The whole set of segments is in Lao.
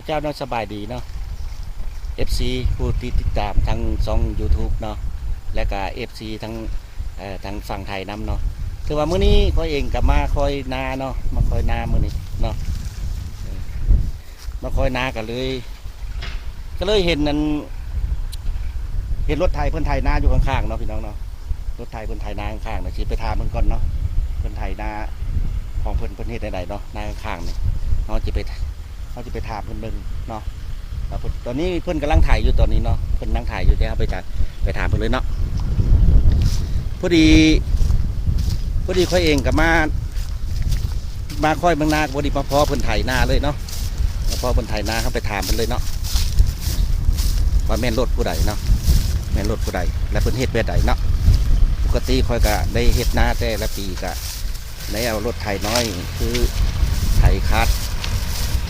ເຈົ້າເນາະ ສະບາຍດີເນາະ ເອັຟຊີ ຜູ້ທີ່ຕິດຕາມທາງຊ່ອງຢູທູບເນາະ ແລະກະເອັຟຊີທາງ ເອີ ທາງຝັ່ງໄທນຳເນາະ. ຖືວ່າມື້ນີ້ຂ້ອຍເອງກໍມາຄອຍນາເນາະ ມາຄອຍນາມື້ນີ້ເນາະ ເອີ ມາຄອຍນາກໍເລີຍ ກໍເລີຍເຫັນອັນ ເຫັນລົດໄຖເພິ່ນໄຖນາຢູ່ຂ້າງໆເນາະ ພີ່ນ້ອງເນາະ. ລົດໄຖເພິ່ນໄຖນາຂ້າງໆນະ ຊິໄປຖາມເພິ່ນກ່ອນເນາະ ເພິ່ນໄຖນາຂອງເພິ່ນ ເພິ່ນເຮັດແນວໃດເນາະ ນາຂ້າງໆນີ້. ເຮົາຈະໄປ ເຮົາຈະໄປຖາມເພິ່ນເບິ່ງເນາະ ວ່າເພິ່ນ ຕອນນີ້ເພິ່ນກຳລັງໄຖຢູ່ຕອນນີ້ເນາະ ເພິ່ນນັ່ງໄຖຢູ່ ດຽວເຮົາໄປຈະ ໄປຖາມເພິ່ນເລີຍເນາະ. ພໍດີ ພໍດີຂ້ອຍເອງກໍມາ ມາຄອຍເບິ່ງນາ ພໍດີມາພໍ້ເພິ່ນໄຖນາເລີຍເນາະ ມາພໍ້ເພິ່ນໄຖນາ ເຮົາໄປຖາມເພິ່ນເລີຍເນາະ ວ່າແມ່ນລົດຜູ້ໃດເນາະ ແມ່ນລົດຜູ້ໃດ ແລະເພິ່ນເຮັດແບບໃດເນາະ. ປົກກະຕິຂ້ອຍກະໄດ້ເຮັດນາແຕ່ລະປີກະໄດ້ເອົາລົດໄຖນ້ອຍ ຄືໄຖຄາດ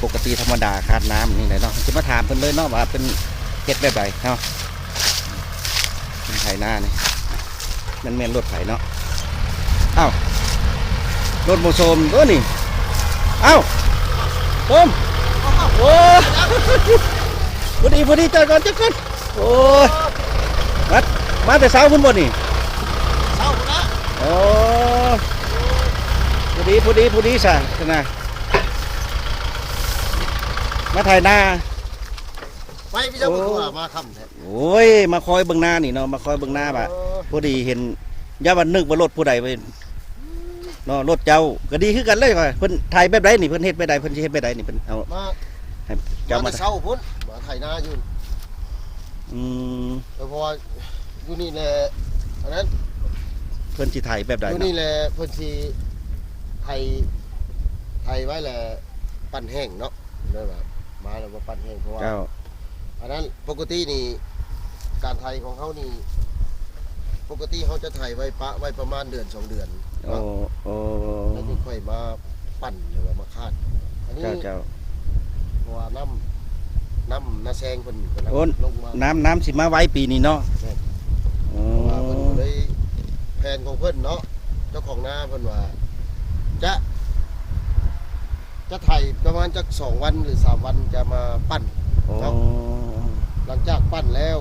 ປົກກະຕິທຳມະດາຄາດນ້ຳນີ້ແຫຼະເນາະ. ຊິມາຖາມເພິ່ນເລີຍເນາະ ວ່າເພິ່ນເຮັດແບບໃດເນາະ ເພິ່ນໄຖນານີ້. ແມ່ນ ແມ່ນລົດໃຜເນາະ? ອ້າວ ລົດໝູໂຊມຕົວນີ້. ອ້າວ ໂຊມ ໂອ້ ພໍດີ ພໍດີ ຈອດກ່ອນ ຈອດກ່ອນ. ໂອ້ຍ ມາ ມາແຕ່ເຊົ້າພຸ້ນບໍ່ນີ້? ເຊົ້າພຸ້ນລະ. ໂອ້ ພໍດີ ພໍດີ ພໍດີຊະນະ ມາໄຖນາ. ໄປ ໄປ ເຈົ້າ ໂອ້ ຄືວ່າມາຄ່ຳແທ້. ໂອ້ຍ ມາຄອຍເບິ່ງນານີ້ເນາະ ມາຄອຍເບິ່ງນາວ່າ ເອີ ພໍດີເຫັນ ຢ່າວ່ານຶກວ່າລົດຜູ້ໃດເນາະ ລົດເຈົ້າກໍດີຄືກັນເລີຍ. ເພິ່ນໄຖແບບໃດນີ້ ເພິ່ນເຮັດແບບໃດ ເພິ່ນຊິເຮັດແບບໃດນີ້ ເພິ່ນເອົາ ມາ ໃຫ້ເຈົ້າມາ ມາແຕ່ເຊົ້າພຸ້ນ ມາໄຖນາຢູ່. ອືມ ເອີ ເພາະວ່າຢູ່ນີ້ແຫຼະ ອັນນັ້ນ ເພິ່ນຊິໄຖແບບໃດ ຢູ່ນີ້ແຫຼະ ເພິ່ນຊິໄຖ ໄຖໄວ້ແລ້ວ ປັ່ນແຫ້ງເນາະ ແບບວ່າມາແລ້ວມາປັ່ນແຫ້ງ ເພາະວ່າ ເຈົ້າ ອັນນັ້ນ ປົກກະຕິນີ້ ການໄຖຂອງເຮົານີ້ ປົກກະຕິເຮົາຈະໄຖໄວ້ ປະໄວ້ປະມານເດືອນສອງເດືອນ ໂອ້ ເນາະ ໂອ້ ແລ້ວຈຶ່ງຄ່ອຍມາປັ່ນ ຫຼືວ່າມາຄາດ ອັນນີ້ ເຈົ້າ ເຈົ້າ ເພາະວ່ານ້ຳ ນ້ຳນາແຊງເພິ່ນກຳລັງ ໂອ້ ລົງມາ ນ້ຳ ນ້ຳຊິມາໄວປີນີ້ເນາະ. ແມ່ນ ໂອ້ ເພາະວ່າເພິ່ນກໍເລີຍ ແຜນຂອງເພິ່ນເນາະ ເຈົ້າຂອງນາເພິ່ນວ່າ ຈະ ຈະໄຖປະມານຈັກສອງວັນ ຫຼື ສາມວັນ ຈະມາປັ່ນ ໂອ້ ເນາະ. ຫຼັງຈາກປັ່ນແລ້ວ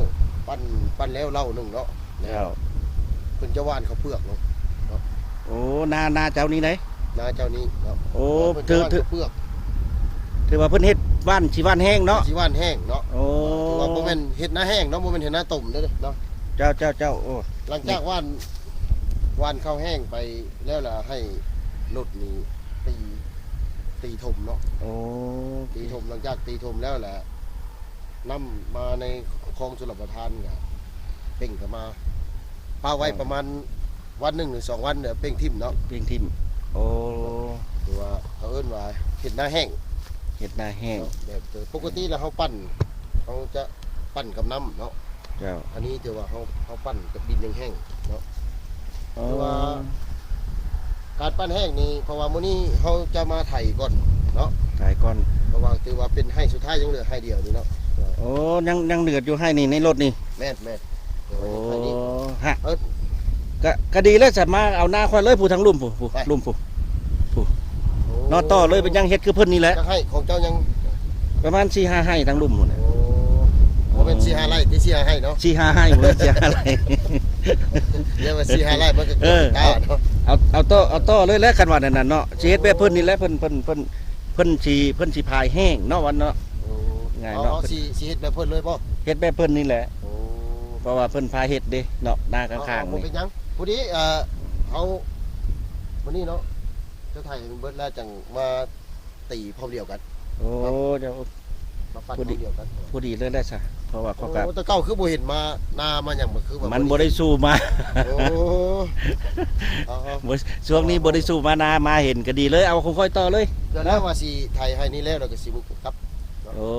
ປັ່ນ ປັ່ນແລ້ວເລົາໜຶ່ງເນາະ ແລ້ວ ເຈົ້າ ເພິ່ນຈະຫວ່ານເຂົ້າເປືອກເນາະ ເນາະ. ໂອ້ ນາ ນາເຈົ້ານີ້ໃດ ນາເຈົ້ານີ້ເນາະ. ໂອ້ ເພິ່ນຈະຫວ່ານເຂົ້າເປືອກ ຖື ຖືວ່າເພິ່ນເຮັດຫວ່ານ ຊິຫວ່ານແຫ້ງເນາະ ຊິຫວ່ານແຫ້ງເນາະ. ໂອ້ ຖືວ່າບໍ່ແມ່ນເຮັດນາແຫ້ງເນາະ ບໍ່ແມ່ນເຮັດນາຕົມເດີເນາະ. ເຈົ້າ ເຈົ້າ ເຈົ້າ ໂອ້ ຫຼັງຈາກຫວ່ານ ຫວ່ານເຂົ້າແຫ້ງໄປແລ້ວລະ ໃຫ້ລົດນີ້ຕີ ຕີຖົມເນາະ. ໂອ້ ຕີຖົມ ຫຼັງຈາກຕີຖົມແລ້ວລະ ນ້ຳມາໃນຄອງຊົນລະປະທານກະເປັ່ງເຂົ້າມາ ປະໄວ້ ເຈົ້າ ປະມານວັນໜຶ່ງ ຫຼື ສອງວັນ ເອີ ເປັ່ງຖິ້ມເນາະ ເປັ່ງຖິ້ມ. ໂອ້ ຖືວ່າເຂົາເອີ້ນວ່າເຮັດນາແຫ້ງ ເຮັດນາແຫ້ງເນາະ. ແບບ ເອີ ປົກກະຕິແລ້ວເຮົາປັ່ນ ເຮົາຈະ ປັ່ນກັບນ້ຳເນາະ. ເຈົ້າ ອັນນີ້ຖືວ່າເຮົາ ເຮົາປັ່ນກັບດິນຍັງແຫ້ງເນາະ. ອໍ ຖືວ່າການປັ່ນແຫ້ງນີ້ ເພາະວ່າມື້ນີ້ເຮົາຈະມາໄຖກ່ອນເນາະ ໄຖກ່ອນ ເພາະວ່າຖືວ່າເປັນໄຮ່ສຸດທ້າຍ ຍັງເຫຼືອໄຮ່ດຽວນີ້ເນາະ. ໂອ້ ຍັງ ຍັງເຫຼືອຢູ່ໄຮ່ນີ້ ໃນລົດນີ້. ແມ່ນ ແມ່ນ ໂອ້ ເອີ ຮະ ເອີ ກະ ກະດີແລ້ວ ສາມາດເອົານາຂ້ອຍເລີຍ ຜູ້ທາງລຸ່ມ ຜູ້ ຜູ້ ໄປ ລຸ່ມ ຜູ້ ຜູ້ ໂອ້ ເນາະ ຕໍ່ເລີຍ ເປັນຫຍັງ ເຮັດຄືເພິ່ນນີ້ແຫຼະ. ຈັກໄຮ່ຂອງເຈົ້າຍັງ ປະມານສີ່ຫ້າໄຮ່ທາງລຸ່ມພຸ້ນນະ. ໂອ້ ບໍ່ແມ່ນສີ່ຫ້າໄຮ່ຕິ ສີ່ຫ້າໄຮ່ເນາະ ສີ່ຫ້າໄຮ່ ບໍ່ແມ່ນສີ່ຫ້າໄຮ່ ແລ້ວວ່າສີ່ຫ້າໄຮ່ມັນກໍ ເອີ ເກີນຕາເນາະ. ເອົາ ເອົາຕໍ່ ເອົາຕໍ່ເລີຍແຫຼະ ຄັນວ່າແນວນັ້ນເນາະ. ໂອ້ ຊິເຮັດແບບເພິ່ນນີ້ແຫຼະ ເພິ່ນ ເພິ່ນ ເພິ່ນ ເພິ່ນຊິ ເພິ່ນຊິພາຍແຫ້ງເນາະ ວ່າເນາະ. ໂອ້ ງ່າຍເນາະ ເອົາ ເຮົາຊິ ຊິເຮັດແບບເພິ່ນເລີຍບໍ່? ເຮັດແບບເພິ່ນນີ້ແຫຼະ. ໂອ້ ເພາະວ່າເພິ່ນພາເຮັດເດ້ເນາະ ນາຂ້າງໆ ເອົາ ເອົາ ບໍ່ເປັນຫຍັງ ພໍດີ ເອີ ເຮົາ ມື້ນີ້ເນາະ ຈະໄຖໃຫ້ມັນເບິດແລ້ວ ຈັ່ງມາຕີພ້ອມດຽວກັນ. ໂອ້ ເຈົ້າ ມາປັ່ນພ້ອມດຽວກັນ ພໍດີເລີຍແຫຼະຊະ ເພາະວ່າເຂົາກະ ໂອ້ ແຕ່ເກົ່າຄືບໍ່ເຫັນມານາມາຫຍັງ ມັນຄືວ່າ ມັນບໍ່ໄດ້ສູ່ມາ. ໂອ້ ເອົາໆ ບໍ່ ຊ່ວງນີ້ບໍ່ໄດ້ສູ່ມານາ ມາເຫັນກໍດີເລີຍ. ເອົາຂອງຂ້ອຍຕໍ່ເລີຍ ແລ້ວວ່າຊິໄຖໄຮ່ນີ້ແລ້ວ ແລ້ວກໍຊິ ກັບເນາະ. ໂອ້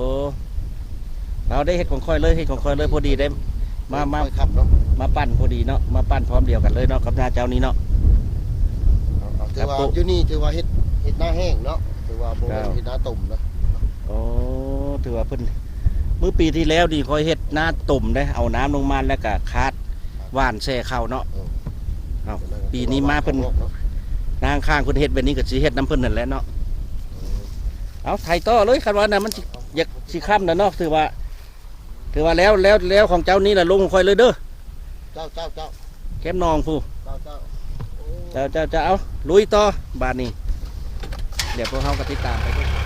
ເອົາ ໄດ້ເຮັດຂອງຂ້ອຍເລີຍ ເຮັດຂອງຂ້ອຍເລີຍ ພໍດີໄດ້ມາ ມາ ຄ່ອຍຄ່ຳເນາະ ມາປັ່ນພໍດີເນາະ ມາປັ່ນພ້ອມດຽວກັນເລີຍເນາະ ກັບນາເຈົ້ານີ້ເນາະ. ເອົາ ເອົາ ຖືວ່າ ແລ້ວ ຢູ່ນີ້ຖືວ່າເຮັດ ເຮັດນາແຫ້ງເນາະ ຖືວ່າບໍ່ແມ່ນ ເຈົ້າ ເຮັດນາຕົມນະ. ໂອ້ ຖືວ່າເພິ່ນ ມື້ປີທີ່ແລ້ວນີ້ຂ້ອຍເຮັດນາຕົມເດ້ ເອົານ້ຳລົງມາແລ້ວກະຄາດຫວ່ານແຊ່ເຂົ້າເນາະ. ເອີ ເອົາ ປີນີ້ມາເພິ່ນ ນາຂ້າງເພິ່ນເຮັດແບບນີ້ກໍຊິເຮັດນຳເພິ່ນນັ້ນແຫຼະເນາະ. ເອີ ເອົາ ໄຖຕໍ່ເລີຍ ຄັນວ່ານັ້ນມັນຊິ ຢາກຊິຄ່ຳແລ້ວເນາະ ຖືວ່າ ຖືວ່າແລ້ວ ແລ້ວ ແລ້ວຂອງເຈົ້ານີ້ລະ ລົງຂອງຂ້ອຍເລີຍເດີ. ເຈົ້າເຈົ້າເຈົ້າ ແຄມໜອງພຸ້ນ. ເຈົ້າເຈົ້າ ເຈົ້າ ເຈົ້າ ເຈົ້າ ເອົາ ລຸຍຕໍ່ບາດນີ້. ດຽວພວກເຮົາກໍຕິດຕາມໄປ.